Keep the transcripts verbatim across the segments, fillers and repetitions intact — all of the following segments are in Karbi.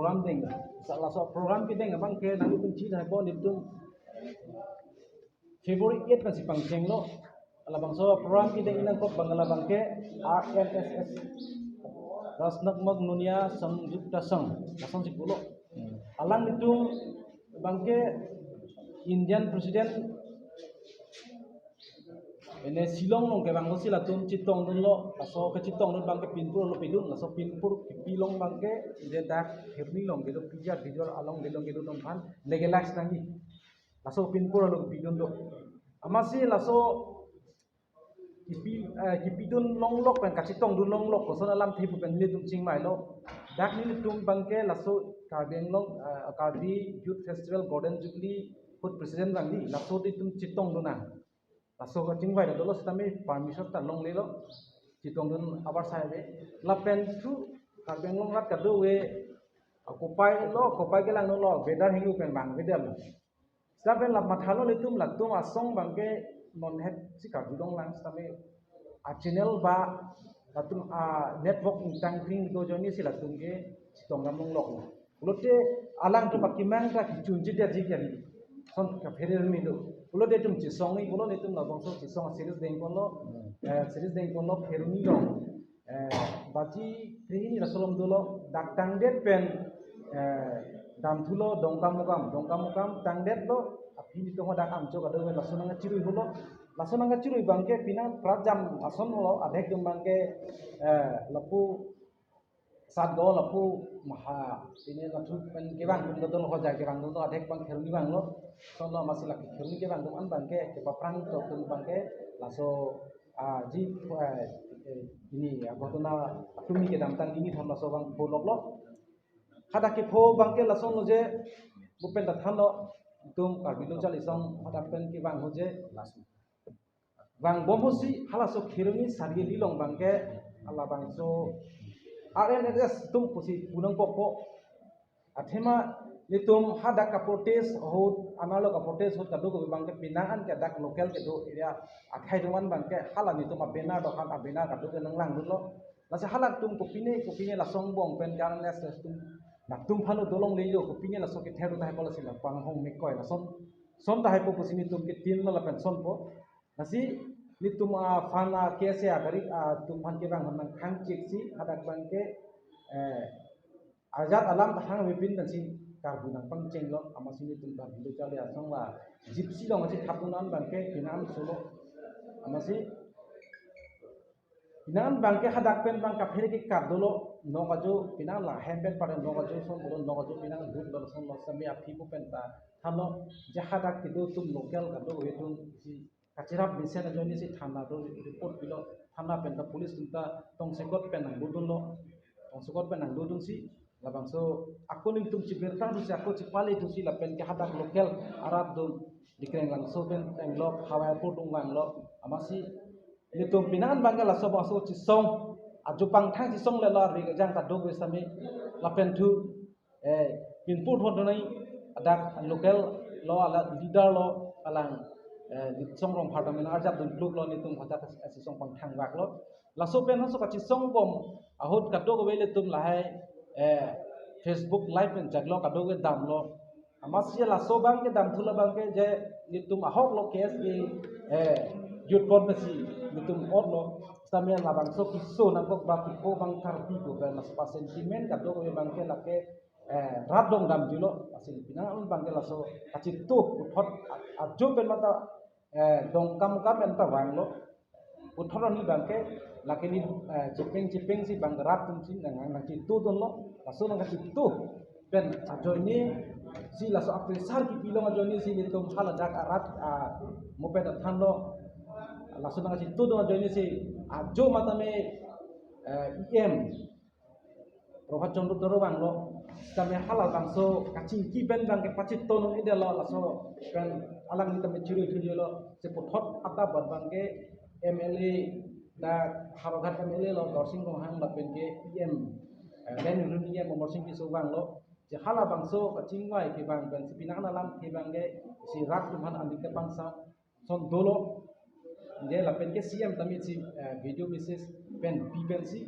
program deng. Sa laso program kedeng abang ke nanglitum chini hai po, nelitum February eight pensi pangchenglo. Labangso program kedeng inang kok abang labang ke R N S S, Rasnakmag Nunia Sangyukta Sangh, lason si pulo. Alanglitum abang ke Indian President, ini Shillong along kevang pusi latum chetongdunlo, laso kechetongdun abang ke pinpur lo pidun, laso pinpur kepi along abang ke, je dak Kheroni along kedo, P G R Dijor along kedo, kedo atum aphan legalize nangji. Laso pinpur lo pidun do. Amatsi laso kepi, eh, kepidun longlok pen kachetongdun longlok koson alamthe pu pen nelitum chingvailo. Dak nelitum abang ke laso Karbi Anglong, eh, Karbi Youth Festival Golden Jubilee ahut president abang di, laso nelitum chetongdun nang. Laso kachingvai dolo sitame permission ta longlelo. Chetongdun abar sai ave. Lapen thu Karbi Anglong arat kadokave akopai lo, kopai kelang lo, bedar hingu pen bang bedar lo. Sitame la mathalo nelitum latum asong abang ke non het si kardulong lang sitame a channel ba latum a network ingtang kring do ajoine si latum ke chetongdam longlok lo. Pulote alangtum akemang ta kechunji dia ji kali. Son kaphere mi do. Pulote itum chesong ni pulo nelitum labangso chesong series dengponlo. Eh, series dengponlo Kheroni along. Eh, baji krehini laso along dolo, dak tangdet pen, eh, damthulo Dongkamukam, Dongkamukam tangdetlo, aphi nelitum hadak amcho kadokave laso nangkachirui pulo, laso nangkachirui abang ke penang prat jam ason lo, adhek atum abang ke, eh, lapu Satgaon lapu maha, pine lapu pen kevang atum dolo, Hojai kevang atum adhek abang Kheroni vanglo, sonlo amatsi lake Kheroni kevang atum an abang ke, kepaphrang atum abang ke, laso, ah, ji, eh, eh, ini, ah, ghotona atum ni kedamtang ini tham laso abang bolok lo. Hadak kepho abang ke lason lo je, bupenta thanlo, itum Karbi Lo Charli Asong hadak pen kevang ho je, laso vangbom pusi halaso Kheroni Sariali along abang ke halabangso R N S S atum pusi punang kokpo. Athema nelitum hadak kaprotest ahut, anerlo kaprotest ahut kadokave abang ke penang an ke dak local kedo area akhei atum an abang ke hala nelitum a-banner do-an, a-banner kadokave nanglangdunlo. Lasi halatum kopine kopine lason angbong pen R N S S atum nangtum aphan dolongle jo, kopine laso kether tahai pulo si la panghong mekoi lason, son tahai po pusi nelitum ketin lo lapen sonpo. Lasi nelitum a-fund a-K S A gari atum aphan kevang nangkhang chiksi hadak abang ke, eh, ajat alam tahang bipin pensi karbu nangpangchenglo, amatsi nelitum Karbi Lo Charli Asong la Gypsy along si thapdun an abang ke penang solo. Amatsi penang abang ke hadak pen abang kaphere ke kardolo, nok ajo penang la hem pen pada nok ajo son bolo, nok ajo penang dut bolo, sonlo sitame aphi pu penta thanlo je hadak kedo atum local kadokave atum si kachirap mesen ajoine si thana do report pilo, thana pen ta police atum ta tongsekot pen nangdodunlo, tongsekot pen nangdodunsi labangso ako nelitum chibirta dunsi ako chipale dunsi lapen ke hadak local arat atum Dikreng Langso pen tenglok, Hawai apo atum vanglo, amatsi nelitum penang abang ke laso bangso chesong ajo pangthang chesong le lo, ari kejang kadokave sitame lapen thu eh, pinpur thon thonai adak local lo, ala leader lo, alang, eh, Litsong Rongphar tame arjap dun pluk lo, nelitum hadak chesong pangthang vak lo. Laso pen laso kachesong bom ahut kadokave ilitum lahai, eh, Facebook live pen jaklo, kadokave damlo. Amatsi laso abang ke damthulo abang ke je nelitum ahok lo K S A, eh, youth front pensi nelitum ot lo. Sitame labangso keso nangkok ba kepo abang Karbi ko ba laso pa sentiment kadokave abang ke lake eh, rat dong damjulo, lasi penang an abang ke laso kachito puthot a-, ajo pen mata, eh, Dongkamukam pen ta vanglo. Puthot arni abang ke lake ni, eh, chepeng chepeng si abang rat atum si nang, nangchitodunlo, laso nangkachito pen ajoine si laso a-pressure kepi along ajoine si nelitum haladak arat, ah, mo pen ta thanlo, laso nangkachitodun ajoine si ajo matame, eh, E M Prabhat Chandra Taro vanglo, tame halabangso kachingki pen abang ke pachito non idelo, laso pen alangli tame chirui thujulo, si puthot ata bat abang ke M L A, dak Howraghat M L A lo Dorsing Ronghang lapen ke E M, eh, Ren Ringrun E M Amarsing Tisso vanglo, si halabangso kachingvai kevang pen si penang alam kevang ke si rat atum aphan aning kepangsa son dolo. Je lapen ke C M tame si, eh, video message pen pi pensi,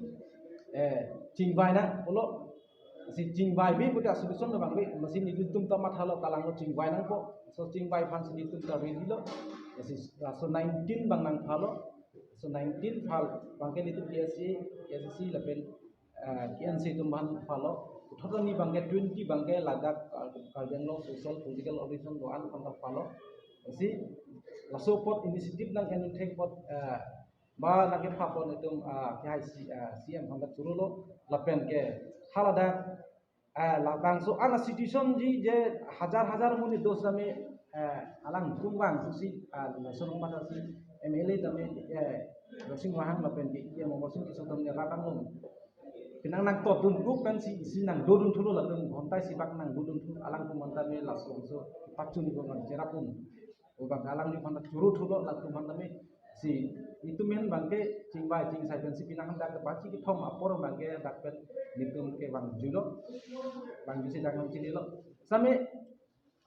eh, chingvai nang pulo. Si chingvai bi pute a-solution lo bang bi, masi nelitum ta mathalo, kalanglo chingvai nangpo. So chingvai aphan si nelitum ta ready lo. Si laso nineteen bang nangphalo. So nineteen phal bangke nelitum K S A, K S A C lapen, eh, K N C atum aphan phalo. Puthot arni bangke twenty bangke ladak, eh, Karbi Anglong social political organization do-an aphan ta phalo. Si laso apot initiative nang-en thek apot, eh, ba nangkepha apot nelitum, ah, kehai si, ah, C M aphan ta chorolo lapen ke haladak, ah, labangso an a-situation ji je hajar hajar amonit do sitame, eh, alangtum vangsi, ah, lason mata si M L A tame, eh, Darshan Ronghang lapen ke E M Amarsing Tisso tame rat anglong penang nangtotdun group pen si, si nangdodun thulo, latum ghonta isi bak nangdodun thu, alangtum anta me laso so pachun ko nangcherapdun. O bang alangli aphan ta choro thulo, latum anta me si nelitum ahin bangke chingvai chingsai pen si penang dak ke baji kethom apor bangke dak pen nelitum kevangjuilo, vangjuisi dak nangchinilo. Sitame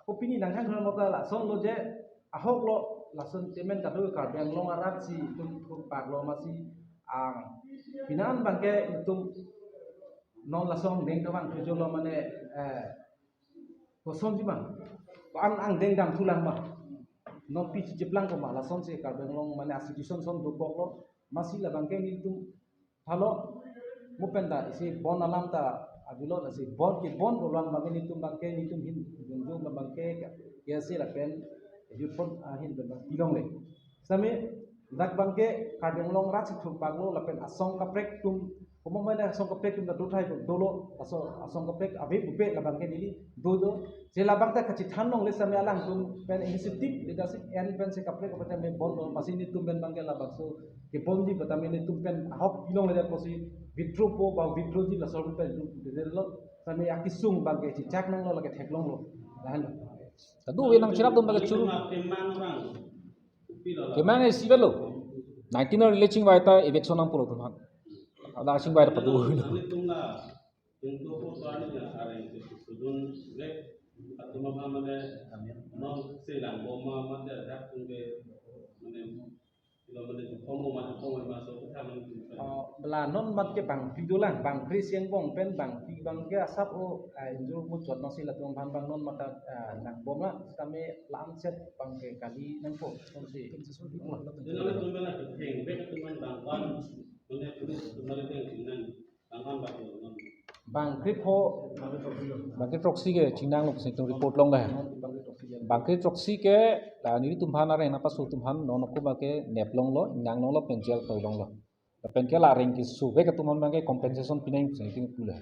ako pini nangkangkang mata lason lo je, ahok lo, lason temen kado Karbi Anglong arat si itum thurpak lo masi ang pinan bangke itum non lason deng kevang tujuh lo mane, eh, kosonsi bang. Ko-an angdeng damthulang ma. Non pi chijeplang ko ma, lasonsi Karbi Anglong mane a-situation son dokok lo. Masi labangke nelitum phalo, mo pen ta isi bon alam ta avelo, lasi bon kebon dolang bangke nelitum bangke nelitum ahin jongjong bangke K S A lapen youth front ahin pen bang pilongle. Sitame dak bangke Karbi Anglong arat si thurpak lo lapen asong kaprek atum, komat mane asong kaprek atum ta dothai dolo, aso asong kaprek ave bupe labangke neli do do. Je labang ta kachethan longle sitame alangtum pen initiative leadership en pen si kaprek kaprek tame bon lo, masi nelitum pen bangke labangso kebonji petame nelitum pen ahok pilongle apotsi withdraw po ba withdraw ji laso pen itum dede lo. Sitame akesung bangke chechak nanglo, lake theklonglo. Lahenlo. Kadokave nangcherapdun bangke choro. Kemang isi avelo. Nineteen arni le chingvai ta eviction nangpo latum aphan. Ada chingvai ta padu. Oh, bela non mat ke bangphli dolang, bangphli si angbong pen bangphli bangke asap o, ah, injur muchot nangsi latum aphan bang non mat ta, ah, nangbom la, sitame lamset bangke kali nangpo, sonsi. Bangkrepho, bangkre throksi ke chingnanglo pusi itum report longle. Bangkre throksi ke, la nelitum aphan areng nangpaso atum aphan non ako bangke neplonglo, ingnanglonglo, pen jail toilonglo. Lapen ke la areng kesuvek atum aphan bangke compensation pinang pusi itum pule.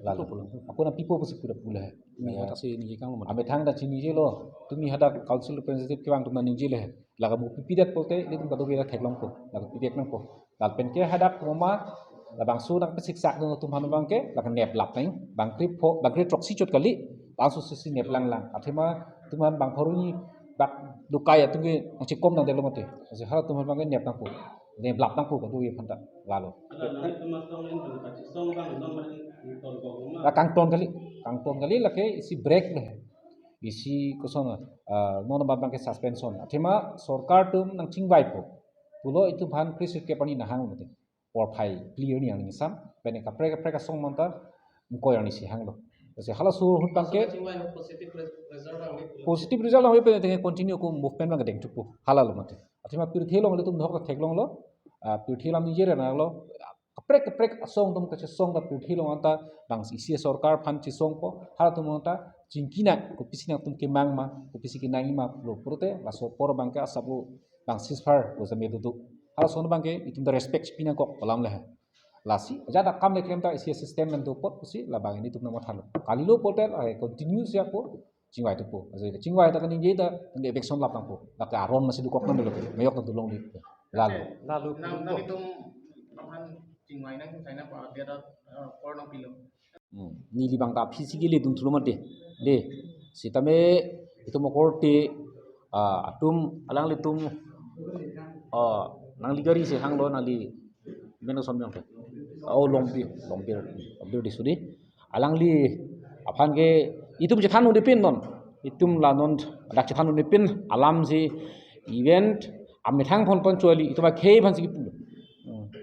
Lalu ako nangpipo pusi pule pule. Ini Ya. Amatsi ningje kang lo. Amethang ta chiningjelo. Tumi hadak council representative kevang atum nangningje le. Lake mo pipedet pulote, ilitum kadokave ta theklongpo. Lake pipidek nangpo. Lapen ke hadak komat, labangso nangpesiksak dun atum aphan bangke, lake neplap nang, bangkrepho, bangkre throksi chot kali, laso sisi neplang lang. Athema atum aphan bang pharo hini bak dokai atum ke nangchekom nangdetlo mati. Lasi halatum aphan bangke nep nangpo. Neplap nangpo kadokave aphan ta, lalo. La kangton kali, kangton kali lake isi break le. Isi koson, ah, non abang bangke suspension. Athema sorkar atum nangchingvaipo. Pulo itum aphan kre sirkep arni nahang mati. Porphai phli arni angsam, pen kaprek kaprek asong manta ingkoi arni si hanglo. Lasi halaso ahut bangke Chingvai ho positive res-, result ang ni pulo. Positive result ang pen continue ako movement bang dengthupo. Halalo mati. Athema pirthe along ilitum nahok theklonglo. Ah, pirthe alam ningje nanglo. Kaprek kaprek asong atum kachesong ta pirthe along anta bang isi sorkar aphan chesongpo. Halatum anta chingki nang, kopisi nangtum kemang ma, kopisi kenangji ma lo pulote, laso apor bangke asap lo bang ceasefire lo sitame dodo. Halason bangke itum ta respect pi nangkok alam le. Lasi ajat akam le klem ta isi system pen do apot pusi labang ilitum nangmathalo. Kalilo pulote, eh, continue si ako chingvai thupo. Lasi chingvai ta kaningje ta, nang eviction lap nangpo. Lake aron masi dokok nangdolo. Mayok ta dolongle. Lalo. Lalo. Nang, nang itum aphan chingvai nang, chingvai nang pa dia ta, eh, apor nangpilo. Hmm. Neli bang ta physically dun thulo mati. De. Sitame itum akorte, ah, atum alanglitum, ah, nangli gari si hanglo, nangli men son biang te. Oh, Longbir, Longbir, Longbir Disury. Alangli aphan ke itum chethan un-epin non. Itum la non dak chethan un-epin alam si event amethang phon pon choli itum akhei aphan si kipu.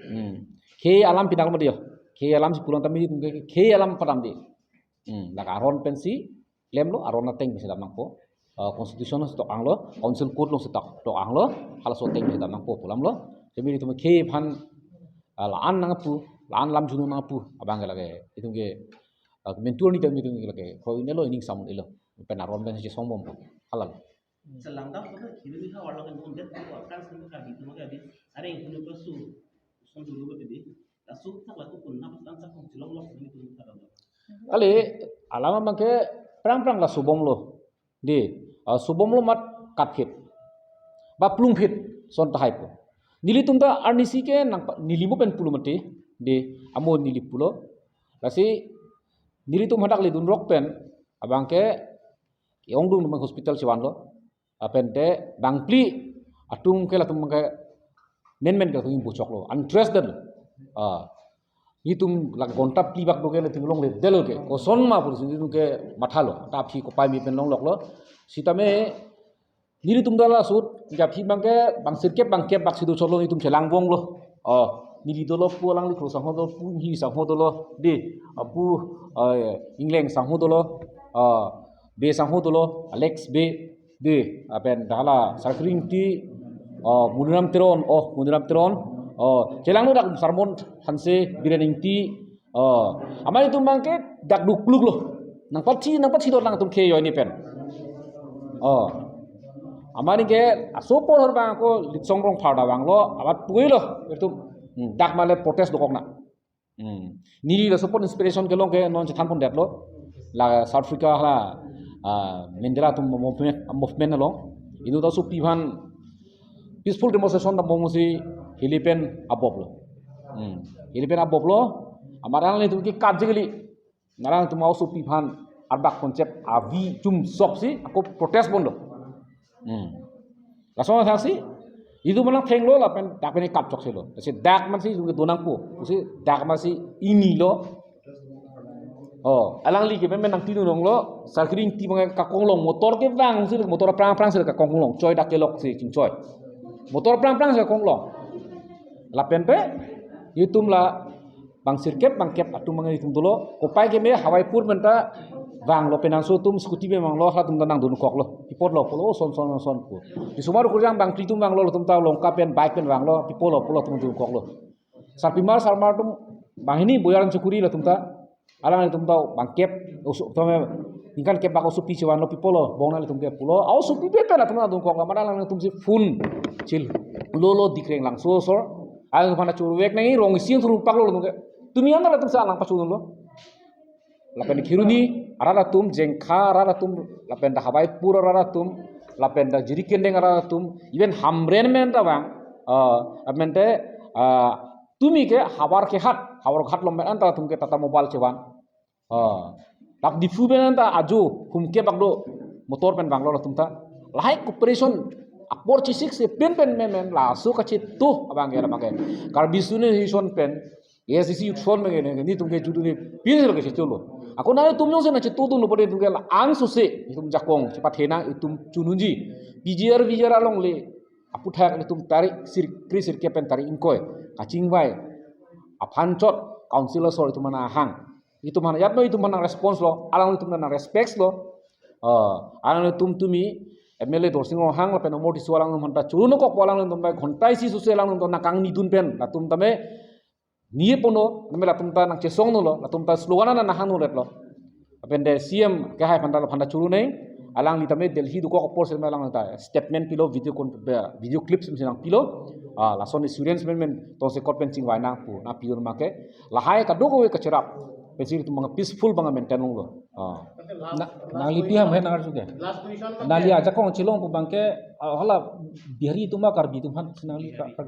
Hmm. Khei alam pinak mati yo. Khei alam si pulang tame itum ke khei alam padam de. Hmm, lake aron pensi klemlo, aron ateng pensi dam nangpo. Ah, constitution along si tok anglo, council code along si tok, tok anglo, halaso ateng pensi dam nangpo pu alamlo. Tumi nelitum khei aphan, ah, la-an nangpu, la-an lam junu nangpu, abang ke lake, itum ke, ah, mentor ni kami itum ke lake, koi nelo ining sam ilo, pen aron pensi chesong bompo, halalo. Selang dam kota kiri ni ha warlo kan bondet ko kan sen ka di tu maka di. Are yang punya pesu. Son dulu ke di. Lasu tak laku pun nap tan sak kong cilong lok ni tu maka dam. Kali alama abang ke prang-prang lasu bomlo. Di, ah, su bomlo mat kat phit. Ba plung phit son tahai po. Nelitum ta arnisi ke nang pa-, neli mo pen pulo mati. Di, amo neli pulo. Lasi nelitum hadak ledun rok pen abang ke ke-ongdung abang hospital chevanlo. Lapen te bangphli atum ke latum ke menmen ke latum ingpu choklo. Untrust den. Ah. Itum lake gonta phli bak doke latum longledetlo ke. Koson ma pusi itum ke mathalo. Ta aphi kopai me pen longloklo. Sitame nelitum ta laso aphi abang ke bang sirkep bangkep bak si do choklo itum chelang bomlo. Oh, neli dolo pu alangli kro sangho dolo pu hi sangho dolo. Di, apu, eh, Ingleng sangho dolo. Ah, Bey sangho dolo, Alex Bey. Di, lapen dak hala Sarkir Ingti, oh, Muniram Teron, oh, Muniram Teron, oh, chelanglo dak Sarmon Hanse, Biren Ingti, oh, amari atum abang ke dak dukluklo. Nangpathi, nangpathi dot nangtum khei yo ni pen. Oh. Amari ke aso porhor abang ako Litsong Rongphar ta vanglo, abat puilo, itum, hmm, dak male protest dokok na. Hmm. Neli laso apot inspiration kelong ke non chethan pondetlo. La South Africa hala, ah, Mandela atum movement, movement along. Inut asopi aphan peaceful demonstration ta bomsi heli pen aboplo. Hmm. Heli pen aboplo. Amar alanglitum ke kat jigili. Alang atum asopi aphan arbak konsep avi chum sop si ako protest bomlo. Hmm. Laso athak si itum alang thenglo lapen dak pen kap chok silo. Si dak man si itum ke do nangpo. Si dak man si inilo. Oh, alangli ke memang nangtinu longlo, Sarkir Ingti abang ke kakong long, motor ke vang si, motor prang prang si kakong long, choi dak kelok si chingchoi. Motor prang prang si kakong long. Lapen pe itum la bang sirkep bangkep atum abang itum dolo, kopai keme Hawaipur pen ta vanglo, penanso atum scooty pen vanglo, halatum ta nangdunkoklo. Pi apotlo pulo, son son son pu. Di osomar kurjang bangphli atum vanglo, latum ta longka pen bike pen vanglo, pi apotlo pulo, latum dunkoklo. Sarpimar Sarmar atum banghini boyar chukuri latum ta. Alanglitum ta bangkep, oso, tame, ningkan kep bak osopi chevanlo, pi apotlo, bong nanglitum ke pulo. Aosopi pen pen latum nangdunkoklo, amar alanglitum si phone chilolo Dikreng Langso asor. Alangphan churvek nangji, rong isi thurupaklo latum ke. Tumi anta latum si alang pachunlo. Lapen Kheroni arat atum, Jengkha arat atum, lapen dak Hawaipur arat atum, lapen dak Jirikindeng arat atum, even Hamren pen ta vang, ah, lapen te, ah, tumi ke Howraghat, Howraghat along pen anta latum ke Tata Mobile chevan. Ah, dak Diphu pen anta ajo humke bak do motor pen vanglo latum ta. Lahai cooperation apor chesik si pen pen memen laso kachetu abang ke abang ke. Karbi Student Association pen, A S D C Youth Front pen ke netum ke judu ni pin lo ke checholo. Ako nangtum jongsi nangchetudun lo pore itum ke la-an sose itum jakong chepathena itum chununji. P G R V G R along le aputhak itum tarik sir kri sirkep pen tarik ingkoi kachingvai aphan chot council asor itum aphan nang hang. Itum aphan ajat no itum aphan nang response lo, alanglitum nang respect lo. Ah, alanglitum tumi M L A Dorsing Ronghang lapen Amar Tisso alanglitum aphan ta churu nangkokpo, alanglitum ta ghonta isi sose alanglitum nangkangnidun pen latum tame niye pono, name latum ta nangchesongdunlo, latum ta slogan nang nanghangdunletlo. Lapen te C M kehai aphan ta, aphan ta churu nang, alangli tame Delhi dokok apor si alang ta statement pilo, video con-, video clips mesi nangpilo. Ah, lason assurance men men tongsekot pen chingvai nang pu nangpidun abang ke. Lahai kadokave kacherap pensi itum abang peaceful abang maintain longlo. Ah. Na, nangli pi ham he nangarju ke? Nangli ajakong chelong pu abang ke, ah, hala Bihari atum ma Karbi atum aphan si nangli ka, ka,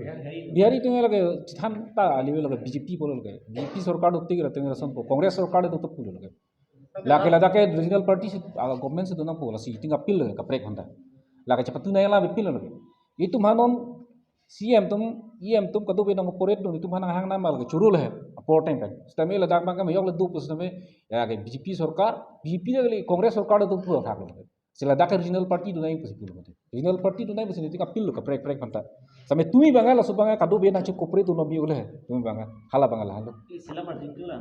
Bihari atum lake chethan ta ali lake B J P pulo lake. B J P sorkar do tik ra teng rason po. Congress sorkar do to pulo lake. Lake ladak ke regional party si, ah, government si do nangpo, lasi itum appeal lake kaprek aphan ta. Lake chepatu nai la appeal lake. Itum aphan non C M atum, E M atum kadokave nang operate dun, itum aphan nanghang nang mal ke churu le apor teng pen. Sitame ladak abang ke mayok le do pu sitame, ya ke B J P sorkar, B J P le Congress sorkar do pu thak lo. Si ladak ke regional party do nai pusi pulo mate. Regional party do nai pusi itum appeal lo kaprek prek aphan ta. Sitame tumi abang laso abang kadokave nangche cooperate dun lo mi ule. Tumi abang hala abang la halo. Sila margin tu la.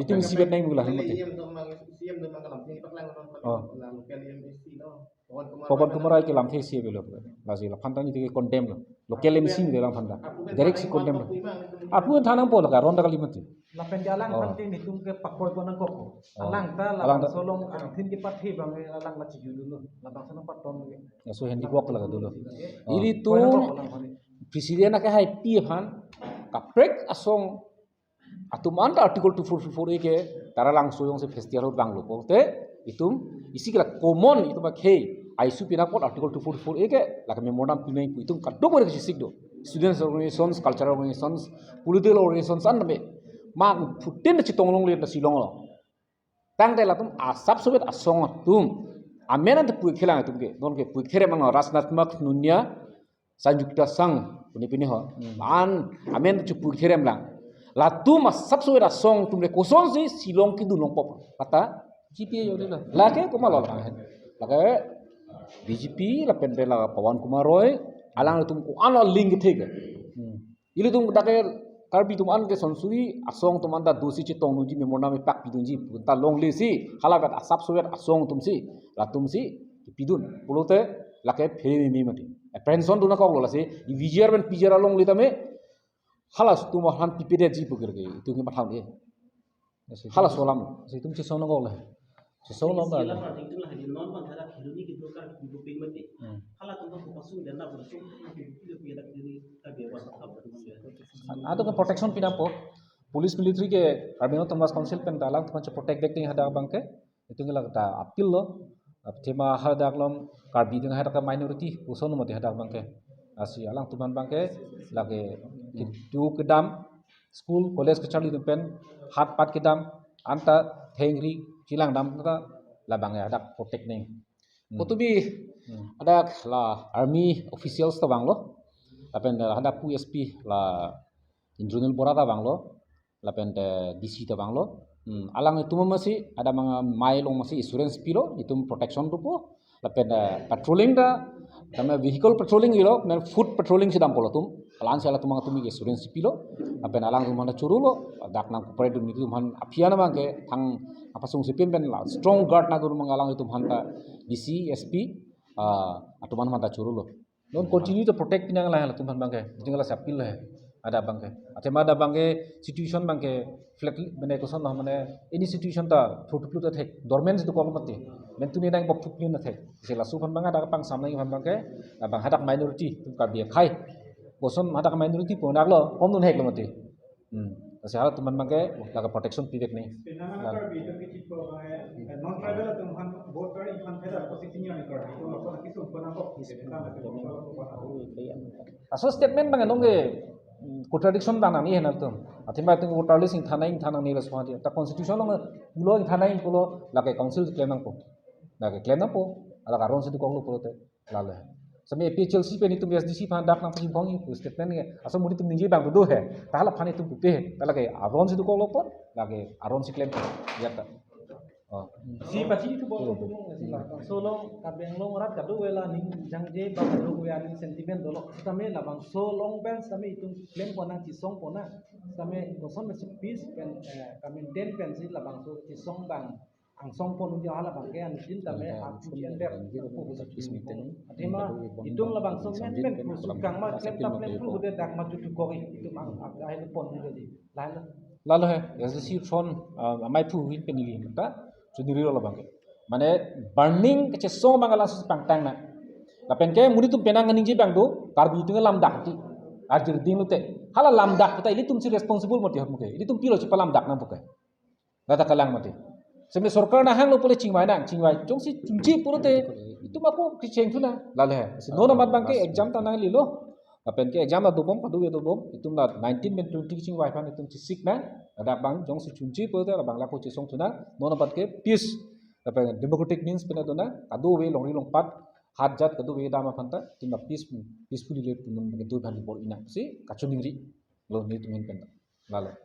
Itum isi bet nangji pu la mati. Oh. Pawan Kumar Roy ke lamthe isi avelo. Lasi laphan ta neli ke condemn lo. Local M C neli laphan ta. Direct si condemn lo. Apu than nangpo la karon ta kali mati. Lapen ke alang Oh. than te netum ke pakoi ko nangkok. Oh. Alang ta Alang ta- labangso along angthin kepathe abang alang la chiju dolo. Labangso nangpaton ke. Laso handiwork la dolo. Oh. Ilitum Koi nangkok alang koni. President ake hai pi aphan kaprek asong atum anta Article two forty-four A ke Taralangso jongsi festival bang lo pulote itum isi ke la common itum akhei aisi pina apot Article two forty-four A ke la ke memorandum pinang pu itum kadokave kachisik do. Students organizations, cultural organizations, political organizations an tame. Mangphutin chetong longle na Shillong lo. Tangte latum asap soviet asong atum. Amen ante puik thelang atum ke. Non ke puik therem ano Rajnath Magh Nunia Sanjukta Sangh pini pini ho. Hmm. An amen chu puik therem lang. Latum asap soviet asong atum le kosonsi Shillong kedun longpo. Kata G P A yo dilo. Lake komat lo lang. Lake B J P lapen te la Pawan Kumar Roy alang atum ko-an aling kethe ke. Hmm. Ilitum dak ke Karbi atum an ke sonsuri asong atum anta dosi chetong nunji memorandum pakpidunji pu ta longle si hala vet asap soviet asong atum si latum si pidun pulote lake phere meme mati. Apprehension dun nangkok lo lasi E V G R pen P G R alongle tame hala atum aphan pipedetji pu ke itum ke matha un-e. Lasi Hala itum- solam. Lasi itum chesong nangkok le. Chesong lam Sila da. Party itu lah di non bang ada kiri ni gitu kan ibu ping mati. Hmm. Hala tentang buka sung dan nak bersung itu itu kita kiri kita biar buat apa betul ya. Atum ke protection pinangpo. Police military ke Karbi Anglong Autonomous Council pen ta alang atum aphan che-protect vek ding hadak abang ke. Itum ke la ta appeal lo. Athema hadak along Karbi atum hadak minority puson mati hadak abang ke. Lasi alang atum aphan abang ke lake kedo kedam school, college kacharli atum pen hat pat kedam anta thengri chelang dam ta labang ya hadak protect nang. Hmm. Kotobi Hmm. hadak la army officials ta vanglo. Lapen hadak pu S P la Indranil Bora ta vanglo. Lapen te D C ta vanglo. Hmm. Alang itum masi hadak mang amei along masi assurance pilo, itum protection dopo. Lapen, eh, patrolling ta, tame vehicle patrolling ilo, men foot patrolling si dampo latum. Alang si halatum atum ke assurance pilo. Lapen alang atum aphan ta choro lo, dak nangkok-pare dun itum aphan aphi an abang ke thang apasung si pin pen la strong guard nangdun abang alang itum aphan ta D C, S P, ah, atum aphan ta choro lo. Non continue to protect pinang lang halatum aphan abang ke. Itum ke lasi appeal he. Hadak abang ke. Athema hadak abang ke situation abang ke flat mane koson lo mane any situation ta thotuplu ta thek. Dormant si dokok mati. Men tuni nang bok thupli na thek. Si laso aphan abang hadak pangsamlang aphan abang ke. Abang hadak minority atum Karbi akhei. Koson hadak minority pu dak lo. Kom dun hek lo mati. Hmm. Lasi halatum aphan abang ke lake protection pivek nang. Penang Lang. Karbi itu kecil ko hai, eh, non tribal atum aphan vote kari aphan theda ko sitting yang Karbi itu lo ko kisum ko nangkok di sini kan lagi. Laso statement abang along ke, hmm, contradiction abang nangji hena atum. Athema atum voter list ingthan nang ingthan nangne laso atum. Ta constitution along pulo ingthan nang pulo lake council klem nangpo. Lake klem nangpo. Hala aron si dokok lo pulote. Lalo. Sami A P H L C pen itum S D C aphan dak nangpachingvong pu statement ke. Asal muri itum ningje abang do he. Ta hala aphan itum pupe he. Ta lake aron si dokok lo pon. Lake aron si klem. Ya ta. Oh. Si pachi itu bol Hmm. itu mong si la. Solo Karbi Anglong arat kadokave la ning jangje ba kadokave aning sentiment dolo. Tame labangso along pen tame itum klem pon nang chesong pon nang. Tame koson mesi peace pen, eh, ka-maintain pensi labangso chesong abang angsong pon unji hala abang ke ansin tame Hmm. aku jen dek. Peace meeting. Athema itum labangso men men pu sukang ma klem ta klem pu de dak ma chutu kori itum ang ahai pon unji. Lain. Lalo he, S D C front, ah, amei phu hin pen ili ta, chuniri lo abang ke. Mane burning kachesong abang alang si pangtang nang. Lapen ke muri itum penang ningje abang do, Karbi atum ke lamdak ti. Arjir ding lote. Hala lamdak ta ilitum si responsible mati ahormu ke. Ilitum pilo chepalamdak nangpo ke. Lata kalang mati. Semi sorkar nahang lo pule chingvai nang, chingvai. Jongsi chunche pulote, itum ako kecheng thu nang. Lalo he. Si non amat abang ke exam ta nanglelo. Lapen ke exam ta dobom, kadokave dobom, itum la nineteen pen twenty chingvai aphan itum chesik nang, hadak abang jongsi chunche pulote labang lako chesong thu nang, non amat ke peace, lapen democratic means pen do nang, kadokave longri longpat, hat jat kadokave dam aphan ta, itum la peace, peacefully le punung begitu aphan bor inang si, kachiningri, lo nelitum ahin pen ta. Lalo.